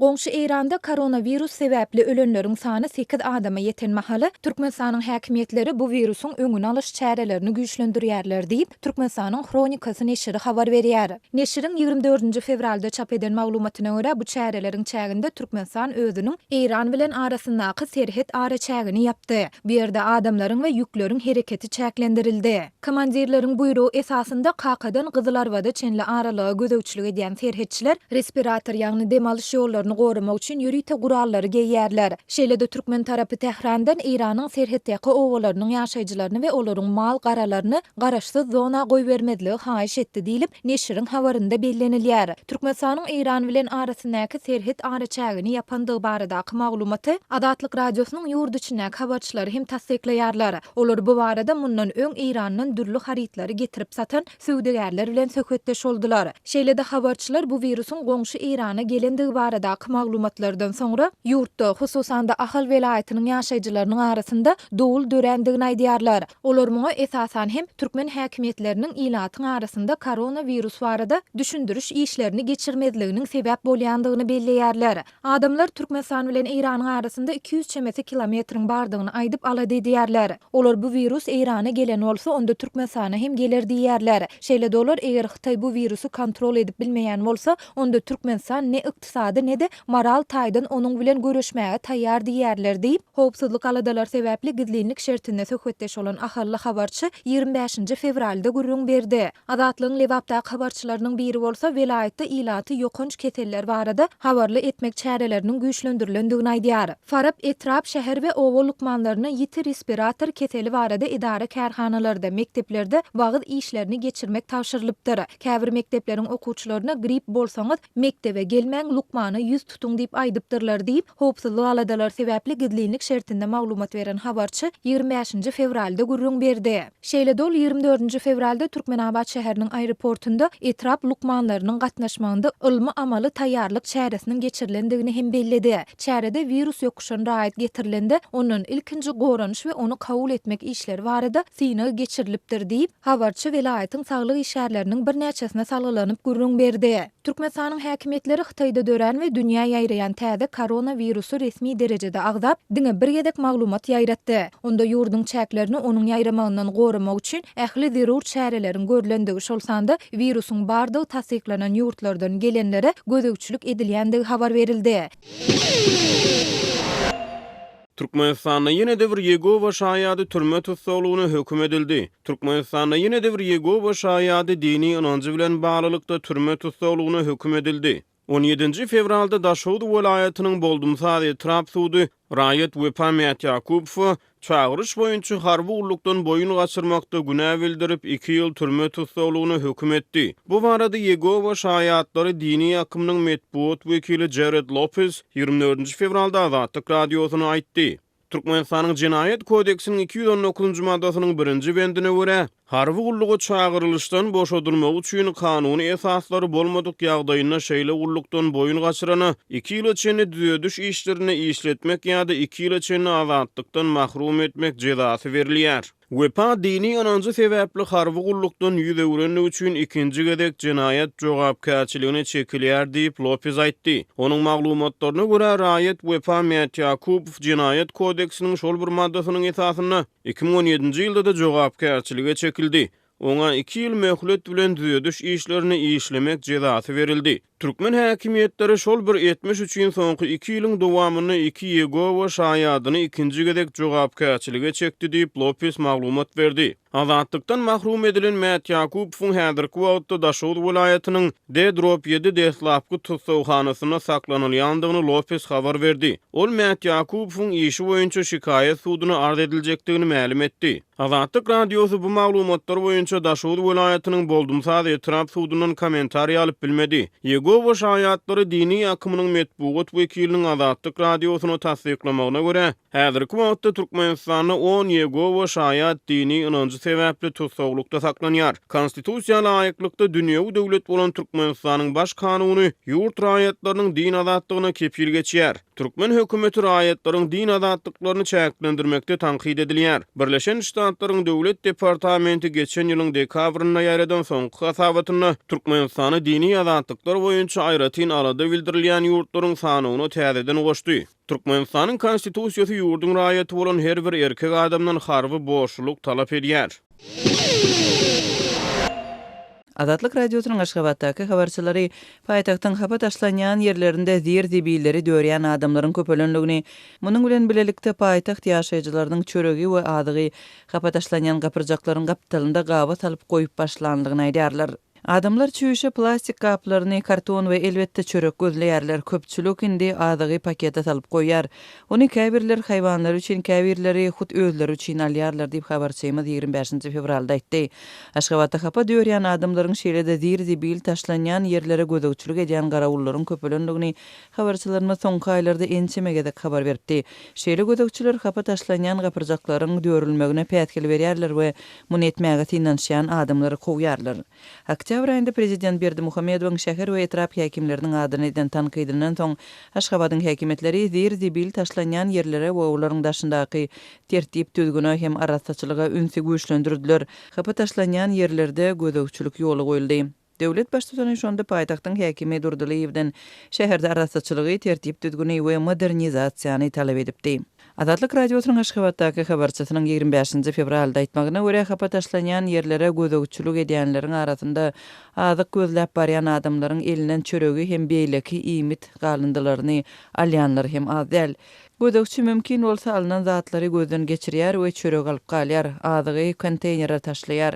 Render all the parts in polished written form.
Goňşy Eýranda koronawirus sebäpli ölenleriň sany sekiz adama ýeten mahaly, Türkmenistanyň häkimiýetleri bu wirusyň öňüni alyş çärelerini güýçlendirýärler diýip, Türkmenistanyň Hronikasy neşiri habar berýär. Neşiriň 24 nji fewralda çap eden maglumatyna görä, bu çäreleriň çäginde Türkmenistan özüniň Eýran bilen arasyndaky serhet araçägini ýapdy. Bu ýerde adamlaryň we ýükleriň hereketi çäklendirildi. Komandirleriň buýrugy esasynda Kakadan Gyzylarbada çenli aralyga gözegçilik edýän serhetçiler respirator, ýagny dem alyş ýollaryny goramak üçin ýörite gurallary geýýärler. Şeýle-de türkmen tarapy Tährandan Eýranyň serhetýaka obalarynyň ýaşaýjylaryny we olaryň mal-garalaryny garaşsyz zona goýbermezligi haýyş etdi diýlip, neşiriň habarynda bellenilýär. Türkmenistanyň Eýran bilen arasyndaky serhet araçägini ýapandygy baradaky maglumaty Azatlyk Radiosynyň ýurt içindäki habarçylary hem tassyklaýarlar. Olar bu barada mundan öň Eýrandan dürli harytlary getirip satan söwdagärler bilen söhbetdeş boldular. Şeýle-de habarçylar bu wirusyň goňşy Eýrana gelendigi baradaky maglumatlardan soňra, ýurtda, hususan-da Ahal welaýatynyň ýaşaýjylarynyň arasynda dowul dörändigini aýdýarlar. Olar muňa esasan hem türkmen häkimiýetleriniň ilatyň arasynda koronawirus barada düşündiriş işlerini geçirmezliginiň sebäp bolýandygyny belleýärler. Adamlar Türkmenistan bilen Eýranyň arasynda 200 çemesi kilometriň bardygyny aýdyp alada edýärler. Olar bu wirus Eýrana gelen bolsa, onda Türkmenistana hem geler diýýärler. Şeýle-de olar eger Hytaý bu wirusy kontrol edip bilmeýän bolsa, onda Türkmenistan ne ykdysady, ne-de moral taýdan onuň bilen göreşmäge taýýar diýýärler diýip, howpsuzlyk aladalary sebäpli gizlinlik şertinde söhbetdeş bolan ahally habarçy 25-nji fewralda gürrüň berdi. Azatlygyň Lebapdaky habarçylarynyň biri bolsa welaýatda ilaty ýokanç keseller barada habarly etmek çäreleriniň güýçlendirilendigini aýdýar. Farap etrap, şäher we oba lukmanlaryna ýiti respirator keseli barada edara-kärhanalarda, mekdeplerde wagyz işlerini geçirmek tabşyrylypdyr. Käbir mekdepleriň okuwçylaryna grip bolsaňyz, mekdebe gelmäň, lukmana ýüz tutuň diýip aýdypdyrlar diýip, howpsuzlyk aladalary sebäpli gizlinlik şertinde maglumat beren habarçy 25-nji fewralda gürrüň berdi. Şeýle-de ol 24-nji fewralda Türkmenabat şäheriniň aeroportunda etrap lukmanlarynyň gatnaşmagynda ylmy-amaly taýýarlyk çäresiniň geçirilendigini hem belledi. Çärede wirus ýokuşan raýat getirilende, ondan ilkinji goranyş we ony kabul etmek işleri barada synag geçirilipdir diýip, habarçy welaýatyň saglyk işgärleriniň birnäçesine salgylanyp gürrüň berdi. Türkmenistanyň häkimiýetleri Hytaýda dörän we dünýä ýaýraýan täze koronawirusy resmi derejede agzap, diňe bir gezek maglumat ýaýratdy. Onda ýurduň çäklerini onuň ýaýramagyndan goramak üçin ähli zerur çäreleriň görlendigi, şol sanda wirusyň bardygy tassyklanan ýurtlardan gelenlere gözegçilik edilýändigi habar berildi. Türkmenistanda ýene-de bir Ýegowa şaýady türme tussaglygyna höküm edildi. Türkmenistanda ýene-de bir Ýegowa şaýady dini ynanjy bilen baglylykda türme tussaglygyna höküm edildi. On ýedinji fewralda Daşoguz welaýatynyň Boldumsaz etrap sudy raýat Wepa Mätýakubowa çagyryş boýunça harby gullukdan boýun gaçyrmakda günä bildirip, iki ýyl türme tussaglygyna höküm etdi. Bu barada Ýegowa şaýatlary dini akymynyň metbugat wekili Jared Lopez 24-nji fewralda Azatlyk Radiosyna aýtdy. Türkmenistanyň Jenaýat kodeksiniň 219-njy maddasynyň birinji bendine görä, harby gulluga çagyrylyşdan boşadylmagy üçin kanuny esaslary bolmadyk ýagdaýynda şeýle gullukdan boýun gaçyrana iki ýyla çenli düzediş işlerinde işletmek ýa-da iki ýyla çenli azatlykdan mahrum etmek jezasy berilýär. Wepa dini ynanjy sebäpli harby gullukdan ýüz öwrendigi üçin ikinji gezek jenaýat jogapkärçiligine çekilýär diýip, Lopez aýtdy. Onuň maglumatlaryna görä, raýat Wepa Mätýakubow Jenaýat kodeksiniň şol bir maddasynyň esasynda 2017-nji ýylda-da jogapkärçilige çekildi. Oňa iki ýyl möhlet bilen düzediş işlerini işlemek jezasy berildi. Türkmen häkimiýetleri şol bir etmiş üçin soňky iki ýylyň dowamynda iki Ýegowa şaýadyny ikinji gezek jogapkärçilige çekdi diýip, Lopes maglumat berdi. Azatlykdan mahrum edilen Mätýakubowyň häzirki wagtda Daşoguz welaýatynyň D-ýedi deslapky tussaghanasynda saklanylýandygyny Lopes habar berdi. Ol Mätýakubowyň işi boýunça şikaýat suduna arz ediljekdigini mälim etdi. Azatlyk Radiosy bu maglumatlar boýunça Daşoguz welaýatynyň Boldumsaz etrap sudundan kommentariý alyp bilmedi. Ýegowa şaýatlary dini akymynyň metbugat wekiliniň Azatlyk Radiosyna tassyklamagyna görä, häzirki wagtda Türkmenistanda on Ýegowa şaýat dini ynanjy sebäpli tussaglykda saklanýar. Konstitusiýa laýyklykda dünýewi döwlet bolan Türkmenistanyň Baş kanuny ýurt raýatlarynyň din azatlygyna kepil geçýär. Türkmen hökümeti raýatlaryň din azatlyklaryny çäklendirmekde tankyt edilýär. Birleşen Ştatlaryň Döwlet departamenti geçen ýylyň dekabrynda ýaýradan soňky hasabatynda Türkmenistany dini azatlyklar boýunça. boýunça aýratyn alada bildirilýän ýurtlaryň sanawyna täzeden goşdy. Türkmenistanyň Konstitusiýasy ýurduň raýaty bolan her bir erkek adamdan harby borçlulyk talap edýär. Azatlyk Radiosynyň Aşgabatdaky habarçylary paýtagtyň hapa taşlanýan ýerlerinde zir-zibilleri dörýän adamlaryň köpelendigini, munuň bilen bilelikde paýtagt ýaşaýjylarynyň çöregi we azygy hapa taşlanýan gapyrjaklaryň gapdalynda gaba salyp goýup başlandygyny aýdýarlar. Adamlar çüýşe plastik gaplaryny, karton we elbetde çörek gözleýärler. Köpçülik indi azygy pakete salyp goýýar. Ony käbirler haýwanlary üçin, käbirleri hut özleri üçin alýarlar diýip, habarçymyz 25-nji fewralda aýtdy. Aşgabatda hapa dörýän adamlaryň, şeýle-de zir-zibil taşlanýan ýerlere gözegçilik edýän garawullaryň köpelendigini habarçylarymyz soňky aýlarda ençeme gezek habar beripdi. Şeýle gözegçiler hapa taşlanýan gapyrjaklaryň dörülmegine päsgel berýärler we muny etmäge synanyşýan adamlary kowýarlar. Oktýabr aýynda prezident Berdimuhamedowyň şäher we etrap häkimleriniň adyna eden tankydyndan soň, Aşgabadyň häkimiýetleri zir-zibil taşlanýan ýerlere we olaryň daşyndaky tertip-düzgüne hem arassaçylyga ünsi güýçlendirdiler, hapa taşlanýan ýerlerde gözegçilik ýola goýuldy. Döwlet baştutany şonda paýtagtyň häkimi Durdylyýewden şäherde arassaçylygy, tertip-düzgüni we modernizasiýany talap edipdi. Azatlyk Radiosynyň Aşgabatdaky habarçysynyň 25-nji fewralda aýtmagyna görä, hapa taşlanýan ýerlere gözegçilik edýänleriň arasynda azyk gözläp barýan adamlaryň elinden çöregi hem beýleki iýmit galyndylaryny alýanlar hem az däl. Gözegçi mümkin bolsa alnan zatlary gözden geçirýär we çörek alyp galýar, azygy konteýnere taşlaýar.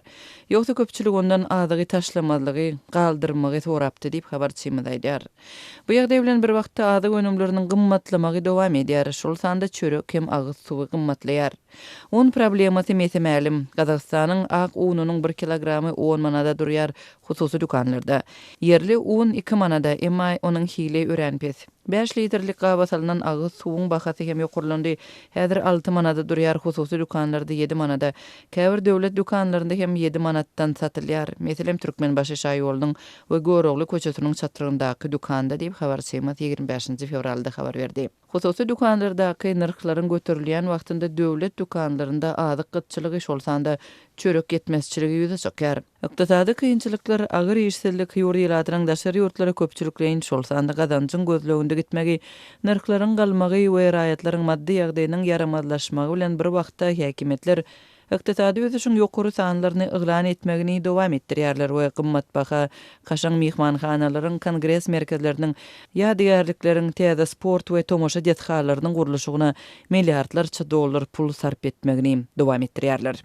Ýogsa köpçülik ondan azygy taşlamazlygy, galdyrmagy sorapdy diýip, habarçymyz aýdýar. Bu ýagdaý bilen bir wagtda azyk önümleriniň gymmatlamagy dowam edýär, şol sanda çörek hem agyz suwy gymmatlaýar. Un problemasy mese-mälim. Gazagystanyň ak ununyň bir kilogramy on manada durýar hususy dükanlarda. Ýerli un iki manada, emma onuň hili örän pes. Bäş litrlik gaba salnan agyz suwuň bahasy hem ýokarlandy. Häzir alty manada durýar, hususy dükanlarda ýedi manada. Käbir döwlet dükanlarynda hem ýedi manatdan satylýar. Meselem, Türkmenbaşy şaýolunyň we Görogly köçesiniň çatrygyndaky dükanda diýip, habarçymyz 25-nji fewralda habar berdi. Hususy dükanlardaky nyrhlaryň göterilýän wagtynda döwlet dükanlarynda azyk gytçylygy, şol sanda çörek ýetmezçiligi ýüze çykýar. Ykdysady kynçylyklar, agyr işsizlik, ýurt ilatynyň daşary ýurtlara köpçülikleýin, şol sanda gazanjyň gözleginde gitmegi, nyrhlaryň galmagy we raýatlaryň maddy ýagdaýynyň ýaramazlaşmagy bilen bir wagtda häkimiýetler ykdysady ösüşiň ýokary sanlaryny yglan etmegini dowam etdirýärler we gymmatbaha kaşaň myhmanhanalaryň, kongres merkezleriniň, ýadygärlikleriň, täze sport we tomaşa desgalarynyň gurluşygyna milliardlarça dollar pul sarp etmegini dowam etdirýärler.